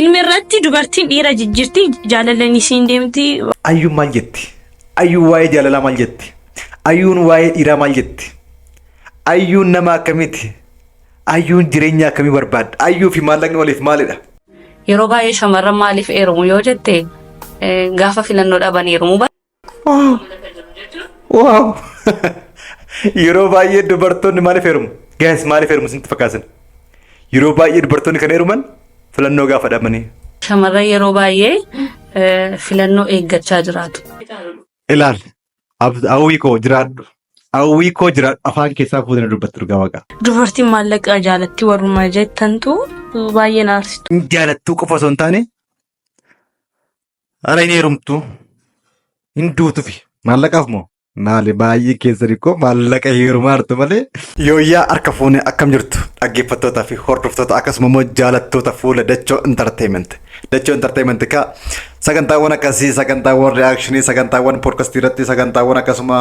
Ilmi irratti dubartiin dhiira jijjiirti jaalalleen isiin deemti. Ayyuun maal jetti? Ayyuun waa'ee jaalalaa maal jetti? Ayyuun waa'ee dhiiraa maal jetti? Ayyuun nama akkamiiti? Ayyuun jireenya akkamii barbaadda? Ayyuu fi maallaqni waliif maalidha? Yeroo baay'ee shamarran maaliif heerumu yoo jette gaafa filannoo dhaban heerumu. Wow! Yeroo baay'ee dubartoonni maaliif heerumu? Guys maaliif heerumu isinitti fakkaasan? Yeroo baay'ee dubartoonni kan heeruman filannoo gaafa dhabanii. Shamarran yeroo baay'ee filannoo eeggachaa jiraatu. Ilaal hawwii koo jiraadhu. Hawwii koo jiraadhu afaan keessaa fuutanii dubbattu dhugaa waaqa. Dubartiin maallaqa jaalatti warruma jettantu baay'ee na aarsitu. Hin jaalattuu qofa osoo hin taane Ara hin heerumtu. Hin duutufi. Maallaqaaf moo? Maali baay'ee keessan ikkoo maallaqa heerumaa jirtu malee. Yooyyaa harka fuunee akkam jirtu dhaggeeffattootaa fi hordoftoota akkasuma immoo jaalattoota fuula Dachoo Entertainment. Dachoo Entertainment kaa sagantaawwan akkasii sagantaawwan reaakshinii sagantaawwan poodkastii irratti sagantaawwan akkasuma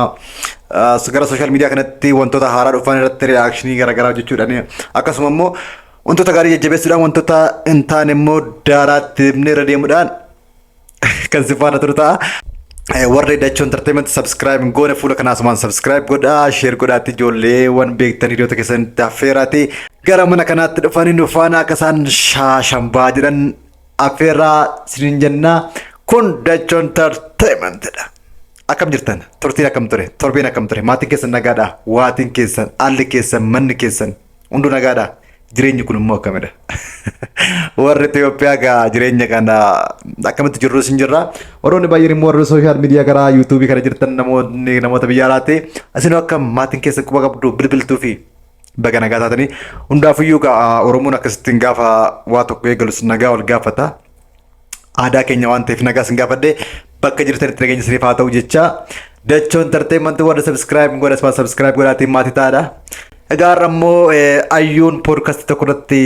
gara sooshaal miidiyaa kanatti wantoota haaraa dhufan irratti reaakshinii garaagaraa hojjechuudhaan akkasuma immoo Wantoota gaarii jajjabeessuudhaan wantoota hin taane immoo daaraatti himnee irra deemuudhaan kan si faana turu ta'a. Warri Dachoo Entertainment subscribe hin goone fuula kanaa asumaan subscribe godhaa, share godhaatti ijoolleewwan beektan hiriyoota keessanitti affeeraati. Gara mana kanaatti dhufanii nu faana akka isaan shaashambaa jedhan affeerraa isiniin jennaa. Kun Dachoo Entertainmentidha. Akkam jirtan? Turtiin akkam ture? Torbeen akkam ture? Maatiin keessan nagaadhaa? Waatiin keessan, haalli keessan, manni keessan Hunduu nagaadha. Jireenyi kun immoo akkamidha? Warri Itoophiyaa gaa jireenya kana akkamitti jirru isin jirra. Warroonni baay'een immoo warri sooshaal miidiyaa karaa yuutuubii kana jirtan namoonni namoota biyya alaatti isin akka maatiin keessan quba qabdu bilbiltuu fi baga nagaa taatanii hundaafiyyuu gaa Oromoon akkasittiin gaafa waa tokko eegalus nagaa wal gaafata. Aadaa keenya waan ta'eef nagaa isin gaafadhe bakka jirtanitti nageenya isiniif haa ta'u jecha Dachoo Entertainment warra subscribe godha isuma subscribe godhaatiin maatii ta'aadha. Egaa har'a immoo ayyuun podcast tokko irratti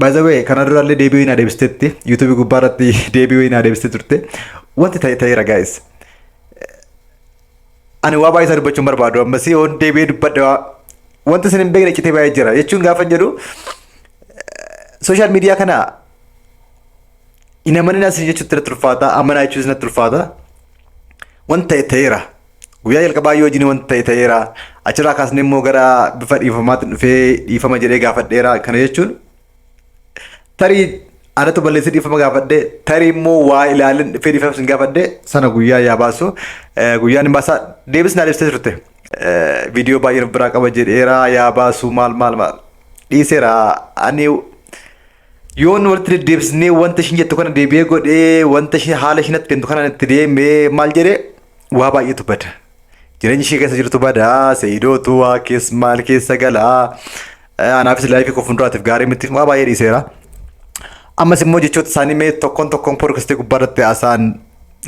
by the way kana durallee deebii wayii naa deebisteetti YouTube gubbaa irratti deebii wayii naa deebistee turte wanti ta'e ta'eera guys. Ani waa baay'ee isaa dubbachuun barbaadu ammas yoon deebi'ee dubbadhe wanti isin hin beekne citee baay'ee jira jechuun gaafa jedhu sooshaal miidiyaa kana hin amaninaa isin jechuutti natti ulfaata amanaa jechuunis natti ulfaata wanta ta'e ta'eera guyyaa jalqabaa yoo wajjin wanta ta'e ta'eera achirraa kaasnee immoo gara bifa dhiifamaatiin dhufee dhiifama jedhee gaafadheera kana jechuun tarii anatu balleessee dhiifama gaafadhe tarii immoo waa ilaalin dhufee dhiifama sin gaafadhe sana guyyaa yaa baasu guyyaan hin baasaa deebis naa deebistee turte viidiyoo baay'een of biraa qaba jedheera yaa baasu maal maal maal dhiiseera ani Yoon walitti deddeebisnee wanta ishiin jettu kana deebi'ee godhee wanta isheen haala ishiin natti kennitu kanaan itti deemee maal jedhee waa baay'eetu bada. Jireenya ishee keessa jirtu bada. Seeyidootu waa keessa maal keessa gala. Anaafis laayifii koo fuulduraatiif gaarii miti waa baay'ee dhiiseera. Ammas immoo jechoota isaanii mee tokkoon tokkoon poodkastii gubbaa irratti haasa'an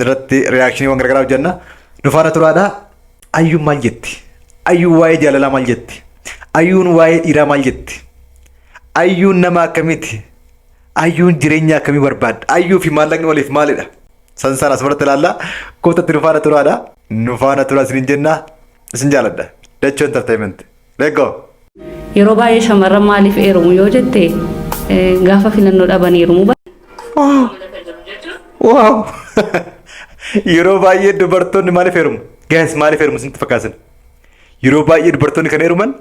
irratti riyaakshiniiwwan garaagaraa hojjenna. Nu faana turaadha. Ayyuun maal jetti? Ayyuun waa'ee jaalalaa maal jetti? Ayyuun waa'ee dhiiraa maal jetti? Ayyuun nama akkamiiti? Ayyuun jireenya akkamii barbaadda? Ayyuu fi maallaqni waliif maalidha? San sana asumarratti ilaalla. Kootatti nu faana turaadha. Nu faana turaa isiniin jenna. Isin jaaladha. Dachoo Entertainment. Let's go! Yeroo baay'ee shamarran maaliif heerumu yoo jette gaafa filannoo dhaban heerumu. Wow! Yeroo baay'ee dubartoonni maaliif heerumu? Guys maaliif heerumu isinitti fakkaasan? Yeroo baay'ee dubartoonni kan heeruman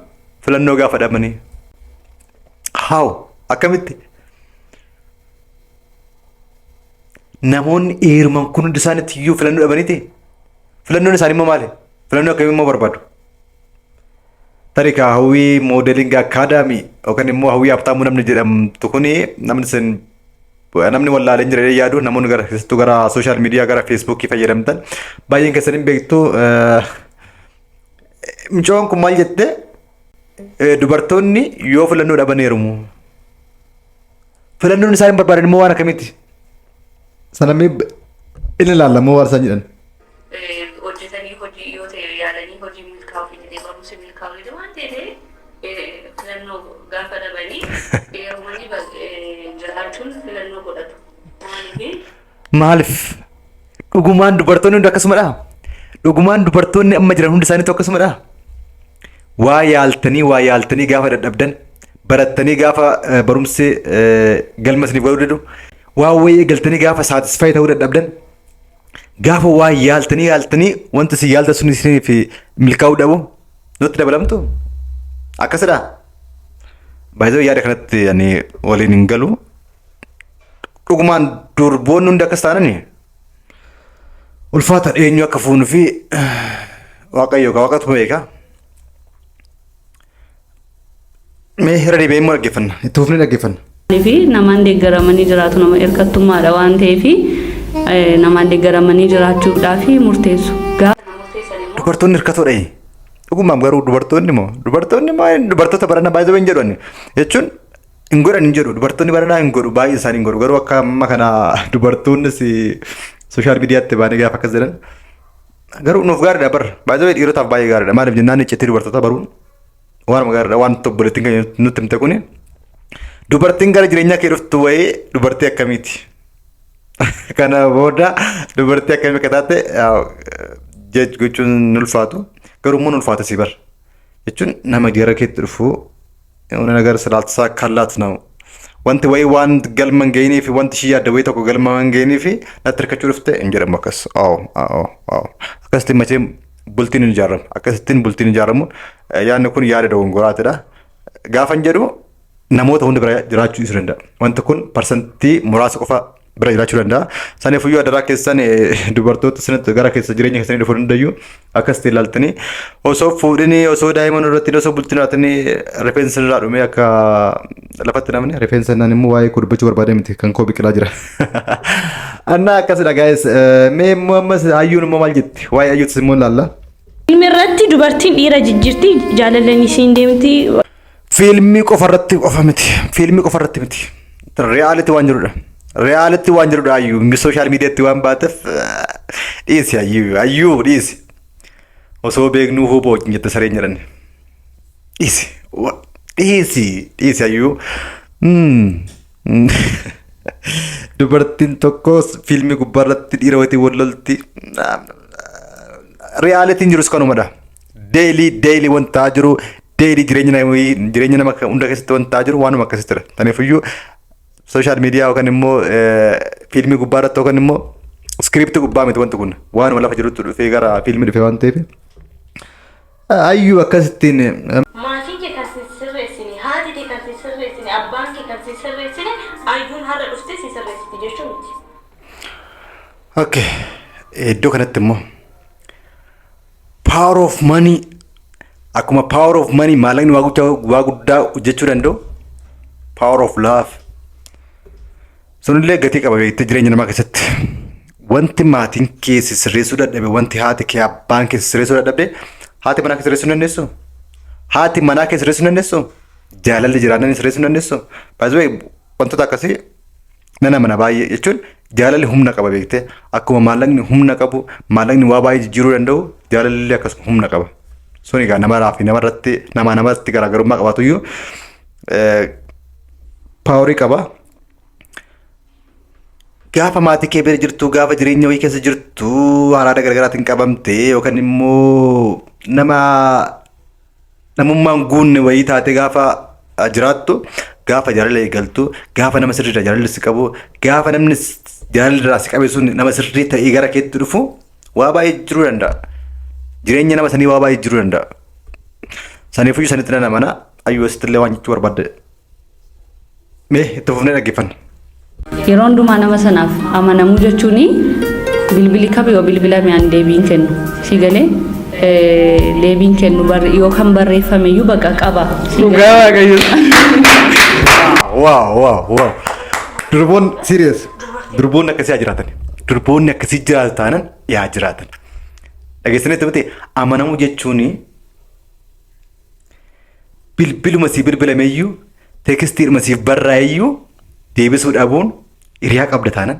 filannoo gaafa dhabanii. How? Akkamitti? Namoonni heeruman kun hundi isaaniitti iyyuu filannoo dhabaniiti? Filannoon isaanii immoo maali? Filannoo akkamii immoo barbaadu? Tarii kaa hawwii moodeling akaadaamii yookaan immoo hawwii habtaamuu namni jedhamtu kuni namni isin namni wallaalee hin jira yaadu namoonni gara keessattuu gara sooshaal miidiyaa gara feesbuukii fayyadamtan baay'een keessan hin beektu. Mucoon kun maal jette? Dubartoonni yoo filannoo dhaban heerumu. Filannoon isaan hin barbaadan immoo waan akkamiiti? Sana mee inni ilaalla moo waan isaan jedhan? Hojjetanii hojii yoo ta'e yaalanii hojii milkaa'uu fi didee barumsi milkaa'uu dide waan ta'e filannoo gaafa dhabanii heerumanii jiraachuun filannoo godhatu. Maaliif? Maaliif? Dhugumaan dubartoonni hundi akkasumadhaa? Dhugumaan dubartoonni amma jiran hundi isaaniitu akkasumadhaa? Waa yaaltanii waa yaaltanii gaafa dadhabdan barattanii gaafa barumsi galma isiniif galuu didu Waan wayii eegaltanii gaafa satisfy ta'uu dadhabdan, gaafa waa yaaltanii yaaltanii wanti isin yaaltan sun isiniif milkaa'uu dhabu nutti dabalamtu. Akkasidha. Baay'ee yaada kanatti ani waliin hin galu. Dhugumaan durboonni hundi akkas taanani ulfaata eenyu akka fuunuu fi Waaqayyo Waaqatu beeka. Mee irra deebi'ee immoo dhaggeeffanna. Itti fufnee dhaggeeffanna. Fi namaan deeggaramanii jiraatu, nama hirkattummaadha waan ta'eef namaan deeggaramanii jiraachuudhaaf murteessu. Gaafa murteessan immoo Dubartoonni hirkatoodha. Dhugumaaf garuu dubartoonni moo dubartoota barana baay'ee hin jedhu ani. Jechuun hin godhan hin jedhu, dubartoonni baranaa hin godhu, baay'ee isaanii hin godhu, garuu akka amma kana dubartoonnis social mediatti baanii gaafa akkas jedhan garuu nuuf gaariidha bar. Baay'ee dhiirotaaf baay'ee gaariidha. Maaliif jennaan, iccitii dubartoota baruun waanuma gaariidha. Waan obboleettiin keenya nutti himte kuni, dubartiin gara jireenyaa kee dhuftu wayii dubartii akkamiiti? Kana booda dubartii akkamii akka taate judge gochuun hin ulfaatu. Garuu immoo ulfaata si bar. Jechuun nama gara keetti dhufu የሆነ ነገር ስላልተሳካላት ነው፣ wanti wayii waan galma hin geenii fi wanti ishii yaadde wayii tokko galma hin geenii fi natti hirkachuu dhufte hin jedhamu akkas. Aw aw aw, akkasitti machee bultiin hin ijaaramu. Akkasittiin bultiin hin ijaaramu. Yaadni kun yaada dogongoraatidha. Gaafan jedhu namoota hunda bira jiraachuu dhiisuu danda'a. Wanti kun parsantii muraasa qofa bira jiraachuu danda'a. Saniifuyyuu adaraa keessan, dubartoota sanatti gara keessa jireenya keessanii dhufuu dandayyuu akkasitti ilaaltanii osoo fuudhanii, osoo daa'imman irratti, osoo bultiin irraatanii rifeensa irraa dhumee akka lafatti namni rifeensa naan immoo waa'ee koo dubbachuu barbaade miti, kan koo biqilaa jira. Annaa akkasidha guys. Mee immoo ammas hayyuun immoo maal jetti? Waa'ee hayyuutis immoo ilaalla. Fiilmii irratti dubartiin dhiira jijjiirti, jaalalleen isiin deemti. Fiilmii qofa irratti qofa miti. Fiilmii qofa irratti miti. Reality waan jirudha. Reality waan jirudha hayyuu. Social mediatti waan baateef dhiisi hayyuu. Hayyuu dhiisi. Osoo beeknuu huboo wajjin jette sareen jedhan. Dhiisi. Dhiisi. Dhiisi hayyuu. Dubartiin tokko fiilmii gubbaarratti dhiira wayitii wal lolti. Realityn jirus kanumadha. Daily daily wanta jiru, daily jireenya nama hunda keessatti wanta jiru waanuma akkasittidha. Kanaafuu social media yookaan immoo fiilmii gubbaarratti yookaan immoo scriptii gubbaa miti, wanti kun waanuma lafa jirutti dhufee gara fiilmii dhufee waan ta'eef. Hayyuu akkasittiin. Maatiin kee kan si sirreessine, haati kee kan si sirreessine, abbaan kee kan si sirreessine, hayyuun har'a dhuftee si sirreessiti jechuu miti. Okay. Iddoo kanatti immoo power of money, akkuma power of money, maallaqni waa guddaa hojjechuu danda'u, power of love sunillee gatii qaba beektee jireenya namaa keessatti. Wanti maatiin kee si sirreessuu dadhabe, wanti haati kee abbaan kee si sirreessuu dadhabde, haati manaa kee sirreessuu hin dandeessu? Haati manaa kee sirreessuu hin dandeessu? Jaalalli jiraannaan sirreessuu hin dandeessu? Baay'ee wantoota akkasii nan amana baay'ee. Jechuun jaalalli humna qaba beektee. Akkuma maallaqni humna qabu, maallaqni waa baay'ee jijjiiruu danda'u, jaalalli akkasuma humna qaba. Sun egaa namarraa fi namarratti, namaa namatti garaagarummaa qabaatu iyyuu powerii qaba. Gaafa maatii kee bira jirtu, gaafa jireenya wayii keessa jirtu, haraada garaagaraatiin qabamtee yookaan immoo nama namummaan guunne wayii taate gaafa jiraattu, gaafa jaalala eegaltu, gaafa nama sirriidha jaalalli si qabu, gaafa namni jaalalli irraa si qabe sun nama sirrii ta'ee gara keetti dhufu, waa baay'ee jiruu danda'a. Jireenya nama sanii waa baay'ee jiruu danda'a. Saniifuyyuu sanitti nan amana. Ayyuu asitti illee waan jechuu barbaadde. Mee itti fufnee dhaggeeffanna. Yeroo hundumaa nama sanaaf amanamuu jechuun bilbili kam yoo bilbilame an deebiin kennu. Si galee, deebiin kennu yookaan barreeffame iyyuu bakka qaba. Si galee. Dhugaa Waaqayyo. Wow. Durboon serious. Durboonni akkasii haa jiraatan. Durboonni akkasii jiraatu taanan yaa jiraatan. Dhageessanitti miti, amanamuu jechuun bilbiluma sii bilbilameyyuu, textiidhuma siif barraa'eyyuu deebisuu dhabuun, hiriyaa qabda taanan,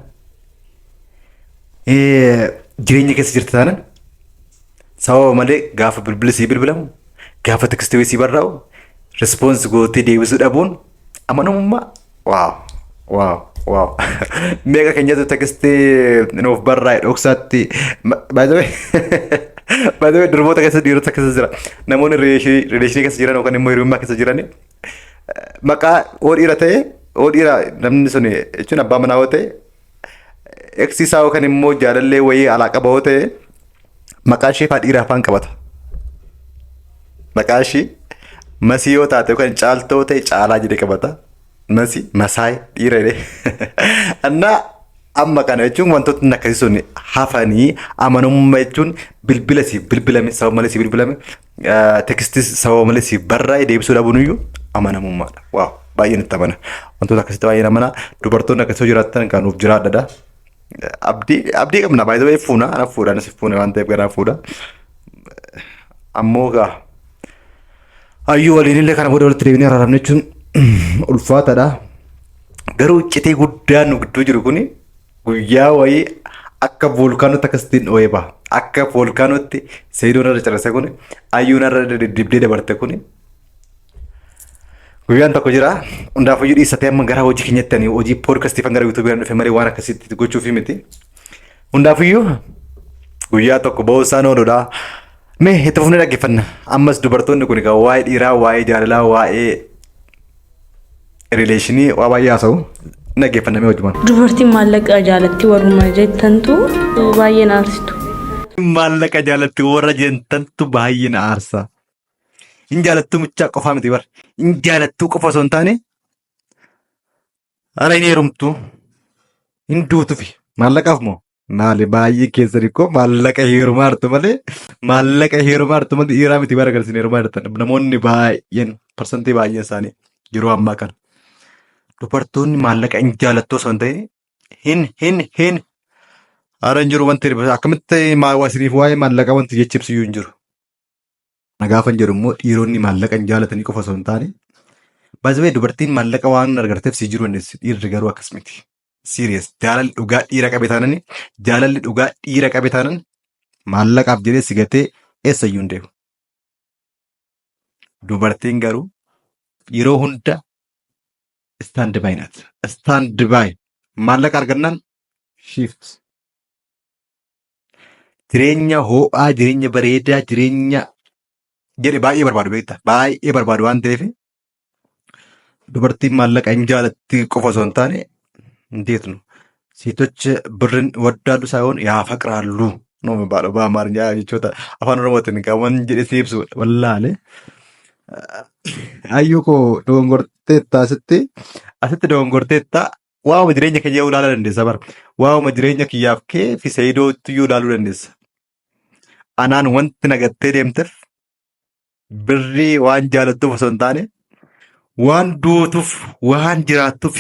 jireenya keessa jirta taanan, sababa malee gaafa bilbilli sii bilbilamu, gaafa textii sii barraa'u response gootee deebisuu dhabuun amanamummaa. Wow, meeqa keenyatu textii nuuf barraa'e dhoksaatti? By the way, durboota keessa, dhiirota keessa jira. Namoonni relationii keessa jiran yookaan immoo hiriyummaa keessa jiran maqaa oo dhiira ta'e Yoo dhiira namni sun jechuun abbaa manaa yoo ta'e ex isaa yookaan immoo jaalallee wayii alaa qaba yoo ta'e maqaa ishee faa dhiira afaan qabata. Maqaa ishii Masii yoo taate yookaan Caaltoo ta'e Caalaa jedhee qabata. Masi Masaay dhiira jedhee. Annaa amma kana jechuun wantootni akkasii sun hafanii amanamummaa jechuun bilbila siif bilbilame sababa malee siif bilbilame tekstii sababa malee siif barraa'e deebisuu dhabuun iyyuu amanamummaadha. Waaw baay'een itti amana. Wantoota akkasitti baay'een amana. Dubartoonni akkasii yoo jiraattan kan nuuf jiraadhadha. Abdii abdii qabna baay'ee fuuna ana fuudha anas fuuna waan ta'eef ganaa fuudha. Ammoo gaa hayyuu waliin illee kana booda walitti deebinee araaramne jechuun ulfaataadha. Garuu iccitii guddaan nu gidduu jiru kuni guyyaa wayii akka voolkaanootti akkasittiin dhoo'ee baha. Akka voolkaanootti seedoon irra carrase kuni hayyuun irra dibdee dabarte kuni guyyaan tokko jira. Hundaafuyyuu dhiissatee amma gara hojii keenyatti ani hojii poodkastii fan gara yuutuubii kana dhufe malee waan akkasitti gochuufi miti. Hundaafuyyuu guyyaa tokko ba'uu isaan ooludha. Mee itti fufnee dhaggeeffanna. Ammas dubartoonni kun egaa waa'ee dhiiraa, waa'ee jaalalaa, waa'ee rileeshinii waa baay'ee haasa'u. Dhaggeeffanna mee wajjumaan. Dubartiin maallaqa jaalatti warruma jettantu baay'ee na aarsitu. Maallaqa jaalatti warra jettantu baay'ee na aarsa. Hin jaalattuu muchaa qofaa miti bar. Hin jaalattuu qofa osoo hin taane ara hin heerumtu. Hin duutufi. Maallaqaaf moo? Maali baay'ee keessan ikkoo maallaqa heerumaa jirtu malee maallaqa heerumaa jirtu malee dhiiraa miti bara kan isin heerumaa jirtan. Namoonni baay'een parsantii baay'een isaanii yeroo ammaa kana. Dubartoonni maallaqa hin jaalattu osoo hin ta'in hin hin hin ara hin jiru wanti akkamitti isiniif waa'ee maallaqaa wanti jechi ibsiyyuu hin jiru. Kana gaafan jedhu immoo dhiironni maallaqa hin jaalatanii qofa osoo hin taane baay'ee dubartiin maallaqa waan argateef si jiru innis dhiirri garuu akkas miti. Serious jaalalli dhugaa dhiira qabe taanani jaalalli dhugaa dhiira qabe taanan maallaqaaf jedhee si gatee eessayyuu hin deemu. Dubartiin garuu yeroo hunda stand by naat. Stand by maallaqa argannaan shift. Jireenya ho'aa, jireenya bareedaa, jireenya jedhe baay'ee barbaadu beekta. Baay'ee barbaadu waan ta'eef dubartiin maallaqa hin jaalatti qofa osoo hin taane hin deetnu. ሴቶች ብርን ይወዳሉ ሳይሆን ያፈቅራሉ ነው የሚባለው በአማርኛ jechoota afaan oromootiin qaban jedhee si ibsu wallaale. Hayyuu koo dogongorteetta asitti asitti dogongorteetta. Waa'uma jireenya kiyyaa ilaaluu dandeessa bara. Waa'uma jireenya kiyyaaf kee fi Seeyidootti iyyuu ilaaluu dandeessa. Anaan wanti nagattee deemteef birrii waan jaalattuuf osoo hin taane waan duutuuf waan jiraattuuf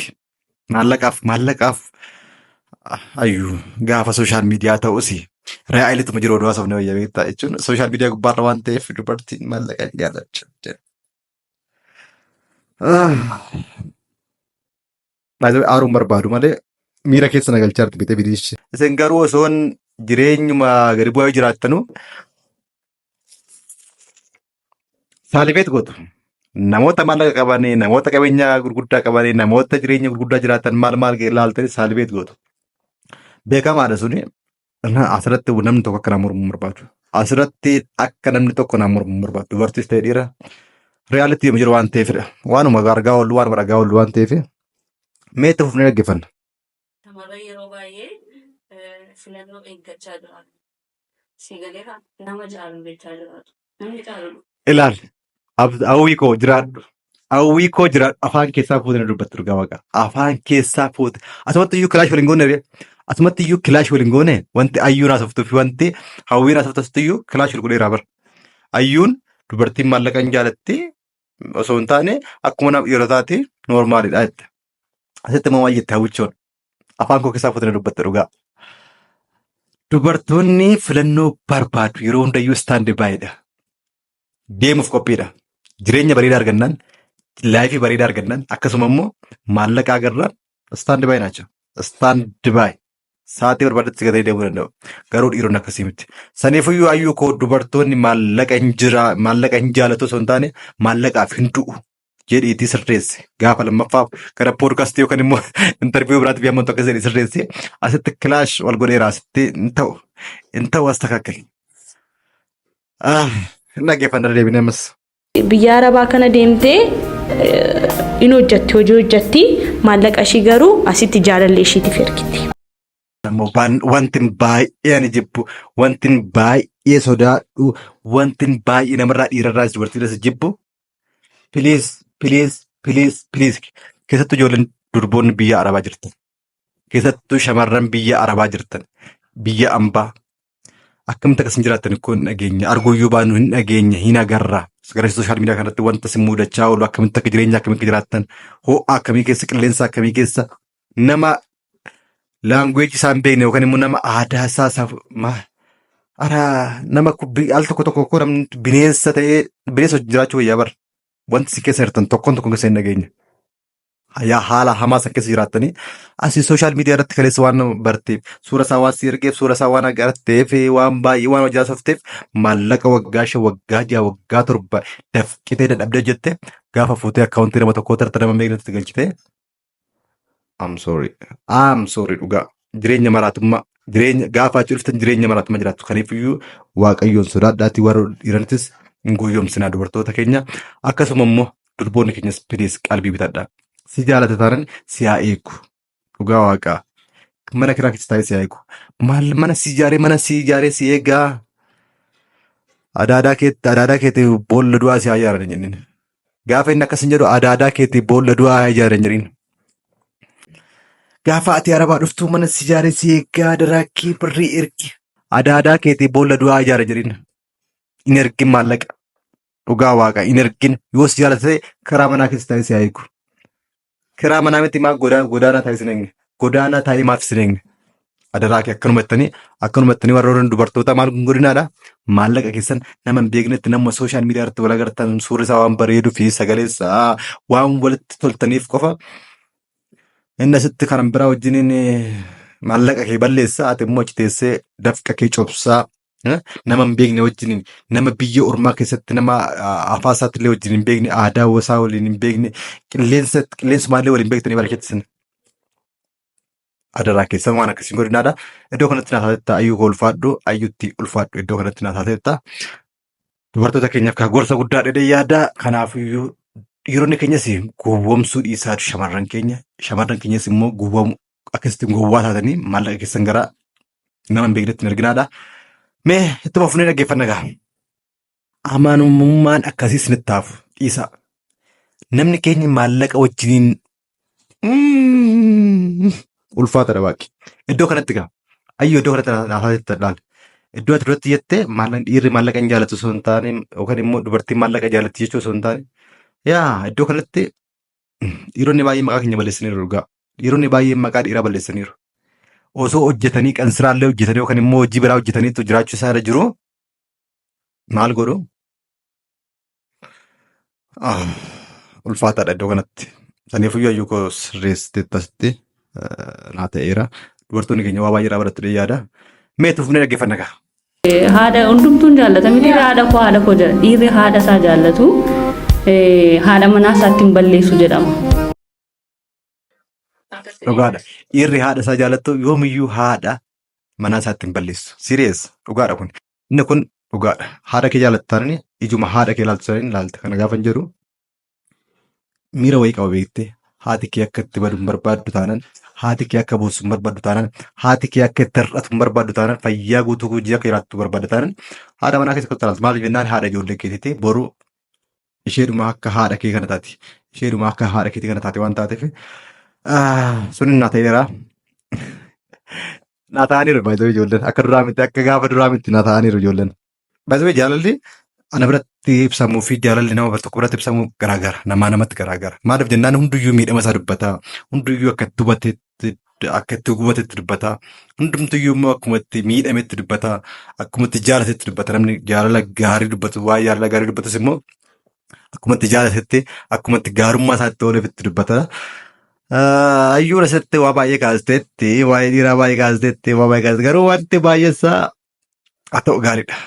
maallaqaaf maallaqaaf ayyuu gaafa social media ta'us realituma jiru oduu haasofne wayya beektaa jechuun social media gubbaarra waan ta'eef dubartiin maallaqa hin jaallattu. Baay'ee aaruun barbaadu malee miira keessa na galchaa jirti bitee biriishi. Isin garuu osoon jireenyuma gadi bu'aa jiraattanu saalifeet gootu. Namoota maallaqa qabanii, namoota qabeenya gurguddaa qabanii, namoota jireenya gurguddaa jiraatan maal maal ilaaltanii saalifeet gootu. Beekamaadha suni. Asirratti namni tokko akka nama mormu hin barbaadu. Asirratti akka namni tokko nama mormu hin barbaadu. Dubartiis ta'e dhiira. Reality jiru waan ta'eefidha. Waanuma argaa oollu waanuma dhagaa oollu waan ta'eef mee itti fufnee dhaggeeffanna. Shamarran yeroo baay'ee filannoo eeggachaa jiraatu. Si galeera nama caalu jechaa jiraatu. Namni caalu Ilaal hawwii koo jiraadhu. Hawwii koo jiraadhu afaan keessaa fuutee na dubbattu dhugaa waaqa. Afaan keessaa fuute. Asumatti iyyuu clash waliin goone ree. Asumatti iyyuu clash waliin goone wanti ayyuun haasoftuu fi wanti hawwiin haasoftu asitti iyyuu clash wal godheeraa bara. Ayyuun dubartiin maallaqa hin jaalatti osoo hin taane akkuma nama dhiirotaati normalidha jette. Asitti immoo maal jette hawwichoon? Afaan koo keessaa fuutee na dubbatte dhugaa. Dubartoonni filannoo barbaadu yeroo hundayyuu stand byidha. Deemuuf qophiidha. Jireenya bareedaa argannaan, life bareedaa argannaan, akkasuma immoo maallaqa agarraan stand by naacha. Stand by. Sa'aatii barbaadetti gatanii deemuu danda'u. Garuu dhiironni akkasii miti. Saniifuyyuu ayyuu koo dubartoonni maallaqa hin jira maallaqa hin jaalatu osoo hin taane maallaqaaf hin du'u jedhiitii sirreessi. Gaafa lammaffaaf gara podcastii yookaan immoo interview biraatti biyya akkas jedhi sirreessi. Asitti clash wal godheera asitti hin ta'u. Hin ta'u as takakkali. Ah, hin dhaggeeffanna deebinee ammas. Biyya Arabaa kana deemtee In hojjatti hojii hojjatti maallaqa ishii garuu asitti jaalallee ishiitiif ergiti. Ammoo wantin baay'ee ani jibbu, wantin baay'ee sodaadhu, wantin baay'ee namarraa dhiirarraas dubartiirraas jibbu. Please, please, please, please. Keessattuu ijoolleen durboonni biyya Arabaa jirtan. Keessattuu shamarran biyya Arabaa jirtan. Biyya ambaa. Akkamitti akkas hin jiraattan ikkoo hin dhageenya. Arguuyyuu baannu hin dhageenya, hin agarra. Gara social media kanatti wanta sin mudachaa oolu akkamitti akka jireenya akkamitti jiraattan ho'a akkamii keessa qilleensa akkamii keessa nama language isaa hin beekne yookaan immoo nama aadaa isaa ara nama al tokko tokko koo namni bineensa ta'ee bineensa wajjin jiraachuu wayyaa bara. Wanti si keessa jirtan tokkoon tokkoon keessa hin dhageenya. Yaa haala hamaa san keessa jiraattanii asii social media irratti kaleessa waan barteef suura isaa waan si ergeef suura isaa waan agarteef waan baay'ee waan hojii haasofteef maallaqa waggaa 5 waggaa 6 waggaa 7 dafqitee dadhabdee jette gaafa fuutee akkaawuntii nama tokkoo tarta nama meeqnatti galchitee. I'm sorry. I'm sorry dhugaa. Jireenya maraatummaa jireenya gaafa achi dhuftan jireenya maraatummaa jiraattu. Kaniifiyyuu Waaqayyoon sodaadhaatii warra dhiiranittis hin goyyomsinaa dubartoota keenya. Akkasuma immoo durboonni keenyas please qalbii bitadhaa. Si jaalate taanaan si haa eegu. Dhugaa Waaqaa. Mana kiraa keessa taa'ee si haa eegu. Maal mana si ijaaree mana si ijaaree si eegaa. Adaadaa keetti adaadaa keetti boolla du'aa si haa ijaaran hin jennin. Gaafa inni akkas hin jedhu adaadaa keetti boolla du'aa haa ijaaran hin jedhin. Gaafa ati arabaa dhuftuu mana si ijaaree si eeggaa daraakii birrii ergi. Adaadaa keetti boolla du'aa ijaara jedhin. Hin ergin maallaqa. Dhugaa Waaqa hin ergin. Yoo si jaalate karaa manaa keessa taa'ee si haa eegu. Kiraa manaa miti maa godaanaa taa'ee sin eegne. Godaanaa taa'ee maaf sin eegne. Adaraa kee akkanuma jettanii warra warra dubartoota maal godinaadha. Maallaqa keessan nama hin beeknetti nama social media irratti wal agartan suurri isaa waan bareeduu fi sagalee isaa waan walitti toltaniif qofa. Inni asitti kan biraa wajjiniin maallaqa kee balleessa ati immoo achi teessee dafqa kee cobsaa nama hin beekne wajjiniin nama biyya ormaa keessatti nama afaan isaatti illee wajjin hin beekne aadaa isaa waliin hin beekne qilleensa qilleensumaallee waliin beektanii barkeessisan. Adaraa keessan waan akkasii godinaadha. Iddoo kanatti naa taateetta ayyuu koo ulfaadhu ayyutti ulfaadhu iddoo kanatti naa taateetta. Dubartoota keenyaaf kan gorsa guddaa dhedhee yaada. Kanaafiyyuu dhiironni keenyas gowwoomsuu dhiisaa shamarran keenya shamarran keenyas immoo gowwoomu akkasitti gowwaa taatanii maallaqa keessan gara nama hin beeknetti hin erginaadha. Mee ittuma fufnee dhaggeeffanna gaa. Amanamummaan akkasii isinitti haafu dhiisaa. Namni keenya maallaqa wajjiniin ulfaataadha waaqi. Iddoo kanatti gaa. Ayyoo iddoo kanatti naaf laal. Iddoo ati duratti jette maallaqni dhiirri maallaqa hin jaalatu osoo hin taane yookaan immoo dubartiin maallaqa jaalatti jechuu osoo hin taane yaa iddoo kanatti dhiironni baay'een maqaa keenya balleessaniiru dhugaa. Dhiironni baay'een maqaa dhiiraa balleessaniiru. Osoo hojjetanii qansiraallee hojjetanii yookaan immoo hojii biraa hojjetaniitu jiraachuu isaa irra jiru maal godhu? Ah, ulfaataadha iddoo kanatti. Saniifuyyuu ayyuu koo sirreessiteetta asitti naa ta'eera. Dubartoonni keenya waa baay'ee irraa barattu jedhee yaada. Mee tufnee dhaggeeffanna gaa. Haadha hundumtuun jaallata miti haadha koo haadha koo jedha. Dhiirri haadha isaa jaallatu haadha manaa isaatti hin balleessu jedhama. Dhugaadha. Dhiirri haadha isaa jaallattu yoomiyyuu haadha manaa isaatti hin balleessu. Serious dhugaadha kun. Inni kun dhugaadha. Haadha kee jaalattu taanani ijuma haadha kee ilaaltu saniin ilaalta. Kana gaafa hin jedhu miira wayii qaba beektee haati kee akka itti badu hin barbaaddu taanan haati kee akka boossu hin barbaaddu taanan haati kee akka itti hir'atu hin barbaaddu taanan fayyaa guutuu hojii akka jiraattu barbaadda taanan haadha manaa keessa akka ilaaltu maaliif jennaan haadha ijoollee keetiiti boru isheedhuma akka haadha kee kana taati isheedhuma akka haadha keetii kana taate waan taateef sun naa ta'eera. Naa ta'aniiru baay'ee ijoolleen akka duraa miti akka gaafa duraa miti naa ta'aniiru ijoolleen. Baay'ee jaalalli ana biratti ibsamuu fi jaalalli nama tokko biratti ibsamu garaagara. Namaa namatti garaagara. Maaliif jennaan hunduyyuu miidhama isaa dubbata. Hunduyyuu akka itti hubatetti akka itti gubatetti dubbata. Hundumtuyyuu immoo akkuma itti miidhametti dubbata. Akkuma itti jaalatetti dubbata. Namni jaalala gaarii dubbatu waa'ee jaalala gaarii dubbatus immoo akkuma itti jaalatetti akkuma itti gaarummaa isaatti ooleef itti dubbata. Ayyuun asitti waa baay'ee kaasteetti waa'ee dhiiraa baay'ee kaasteetti waa baay'ee kaasteetti garuu wanti baay'eessaa haa ta'u gaariidha.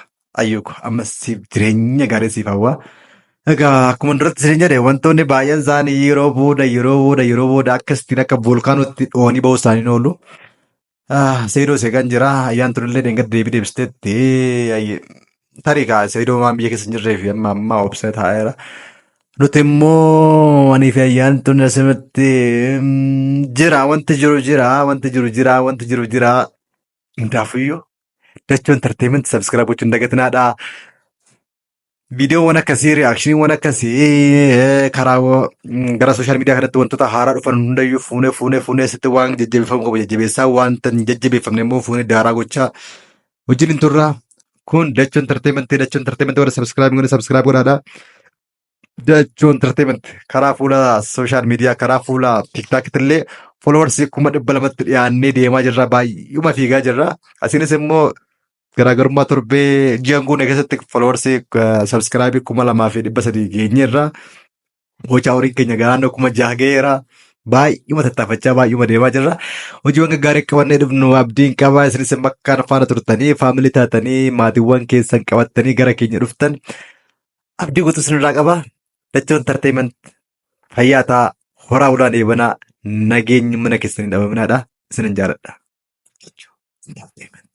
Ayyuu ko ammas siif jireenya gaarii siif hawwa. Egaa akkuma duratti isin jedhe wantoonni baay'een isaanii yeroo booda yeroo booda yeroo booda akkasitiin akka voolkaanootti dho'anii ba'uu isaanii hin oolu. Seedoo seeqan jira ayyaan tunillee dheengadda deebii deebisteetti. Tarii kaa seedoo waan biyya keessa hin jirree fi amma amma obsee taa'eera. Nuti immoo anii fi ayyaantuun asirratti jira wanti jiru jira wanti jiru jira wanti jiru jira. Hundaafuyyuu Dachoo Entertainment subscribe gochuun dagatinaadha. Viidiyoowwan akkasii reaakshiniiwwan akkasii karaa gara sooshaal miidiyaa kanatti wantoota haaraa dhufan hundayyuu fuunee fuunee fuunee asitti waan jajjabeeffamu qabu jajjabeessaa wanta hin jajjabeeffamne immoo fuunee daaraa gochaa wajjin hin turraa. Kun Dachoo Entertainment Dachoo Entertainment warra subscribe godhe subscribe godhaadha. Dachoo Entertainment karaa fuula sooshaal miidiyaa karaa fuula TikTokitti illee followers 200,000tti dhiyaannee deemaa jirra baay'uma fiigaa jirra. Asiinis immoo garaagarummaa torbee ji'a guune keessatti followers subscribe 2,300 geenyeerra. Gochaa horiin keenya naannoo 6,000 ga'eera. Baay'uma tattaafachaa baay'uma deemaa jirra. Hojiiwwan gaggaarii qabannee dhufnu abdiin qaba. Isinis immoo akka faana turtanii family taatanii maatiiwwan keessan qabattanii gara keenya dhuftan abdii guutuu isinirraa qaba. Dachoo Entertainment fayyaa ta'aa horaa ulaan eebanaa nageenyi mana keessanii dhabaminaadha. Isinin jaaladha. Dachoo Entertainment.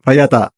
Fayyaa ta'aa.